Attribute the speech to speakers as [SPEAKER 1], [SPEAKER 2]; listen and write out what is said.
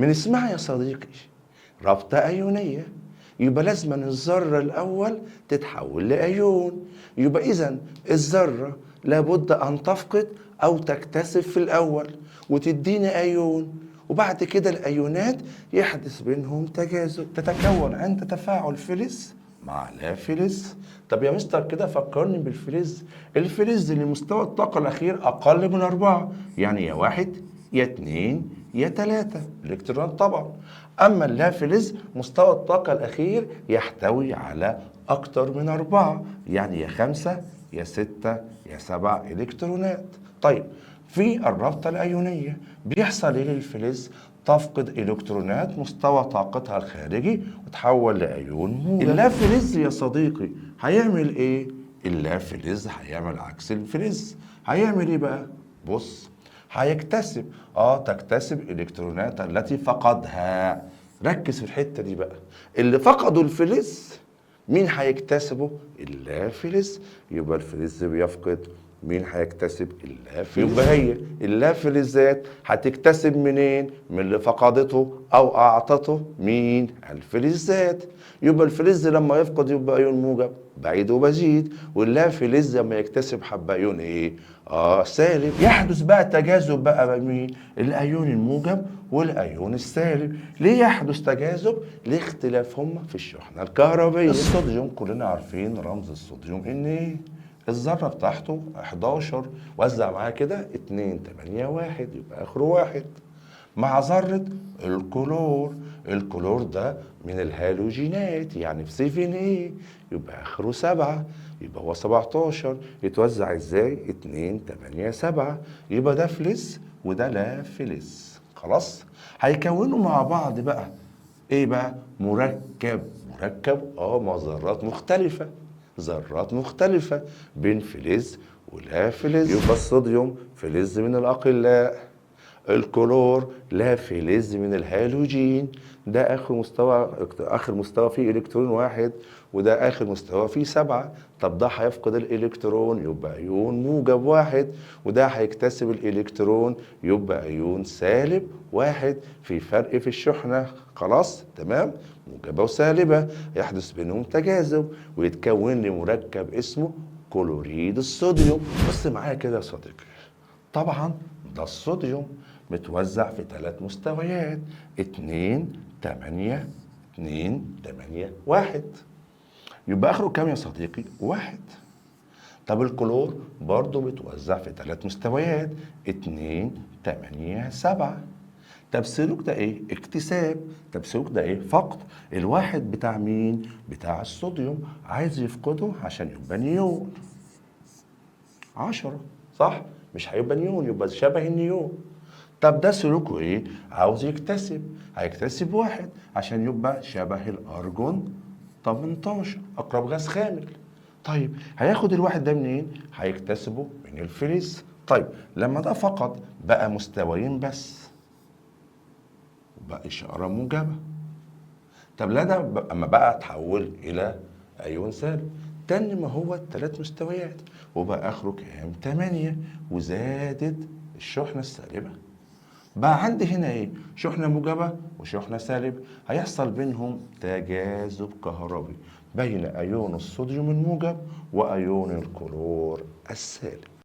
[SPEAKER 1] من اسمها يا صديقي رابطة أيونية، يبقى لازم الذرة الأول تتحول لأيون. يبقى إذا الذرة لابد أن تفقد أو تكتسب في الأول وتديني أيون، وبعد كده الأيونات يحدث بينهم تجاذب، تتكون عند تفاعل فلز مع لا فلز. طب يا مستر كده فكرني بالفلز. الفلز اللي مستوى الطاقة الأخير أقل من 4، يعني يا 1 يا 2 يا 3 إلكترون طبعا. أما اللافلز مستوى الطاقة الأخير يحتوي على أكتر من 4، يعني يا 5 يا 6 يا 7 إلكترونات. طيب في الرابطة الأيونية بيحصل إيه للفلز؟ تفقد إلكترونات مستوى طاقتها الخارجي وتحول لأيون موجب. اللافلز يا صديقي هيعمل إيه؟ اللافلز هيعمل عكس الفلز. هيعمل إيه بقى؟ بص، هيكتسب تكتسب إلكترونات التي فقدها. ركز في الحتة دي بقى، اللي فقدوا الفلز مين هيكتسبه؟ اللافلز. يبقى الفلز بيفقد، مين هيكتسب؟ اللافلز. يبقى هي اللافلزات هتكتسب منين؟ من اللي فقدته او اعطته مين؟ الفلزات. يبقى الفلز لما يفقد يبقى ايون موجب بعيد وبزيد، واللافلز لما يكتسب حبه ايون ايه؟ سالب. يحدث بقى تجاذب بقى بين الايون الموجب والايون السالب. ليه يحدث تجاذب؟ لاختلافهم في الشحنة الكهربيه. الصوديوم كلنا عارفين رمز الصوديوم ان ايه؟ الذرة بتاعته 11، وزع معايا كده 2 8 1، يبقى اخره 1. مع ذرة الكلور، الكلور ده من الهالوجينات يعني في 7 ايه، يبقى اخره 7، يبقى هو 17. يتوزع ازاي؟ 2 8 7، يبقى ده فلز وده لا فلز. خلاص هيكونوا مع بعض بقى ايه بقى؟ مركب. مركب مع ذرات مختلفة، ذرات مختلفة بين فلز ولا فلز. يبقى الصوديوم فلز من الأقلاء، الكلور لا فلز من الهالوجين، ده آخر مستوى، آخر مستوى فيه إلكترون 1، وده آخر مستوى فيه 7. طب ده هيفقد الإلكترون يبقى أيون موجب 1، وده هيكتسب الإلكترون يبقى أيون سالب 1. في فرق في الشحنة. خلاص تمام، موجبة وسالبة، يحدث بينهم تجاذب ويتكون لي مركب اسمه كلوريد الصوديوم. بص معايا كده يا صديقي، طبعا ده الصوديوم متوزع في 3 مستويات، 2 8 2 8 1، يبقى اخره كام يا صديقي؟ 1. طب الكلور برضو متوزع في 3 مستويات، 2 8 7. طب سلوك ده ايه؟ اكتساب. طب سلوك ده ايه؟ فقد. الواحد بتاع مين؟ بتاع الصوديوم، عايز يفقده عشان يبقى نيون 10، صح؟ مش هيبقى نيون، يبقى شبه النيون. طب ده سلوكه ايه؟ عاوز يكتسب، هيكتسب 1 عشان يبقى شبه الارجون 18، اقرب غاز خامل. طيب هياخد الواحد ده منين؟ هيكتسبه من الفلز. طيب لما ده فقد بقى مستويين بس، وبقى اشارة موجبه. طب لا ده اما بقى اتحول الى ايون سالب، تاني ما هو 3 مستويات، وبقى اخره كام؟ 8، وزادت الشحنة السالبه. بقى عندي هنا ايه؟ شحنه موجبه وشحنه سالب، هيحصل بينهم تجاذب كهربي بين ايون الصوديوم الموجب وايون الكلور السالب.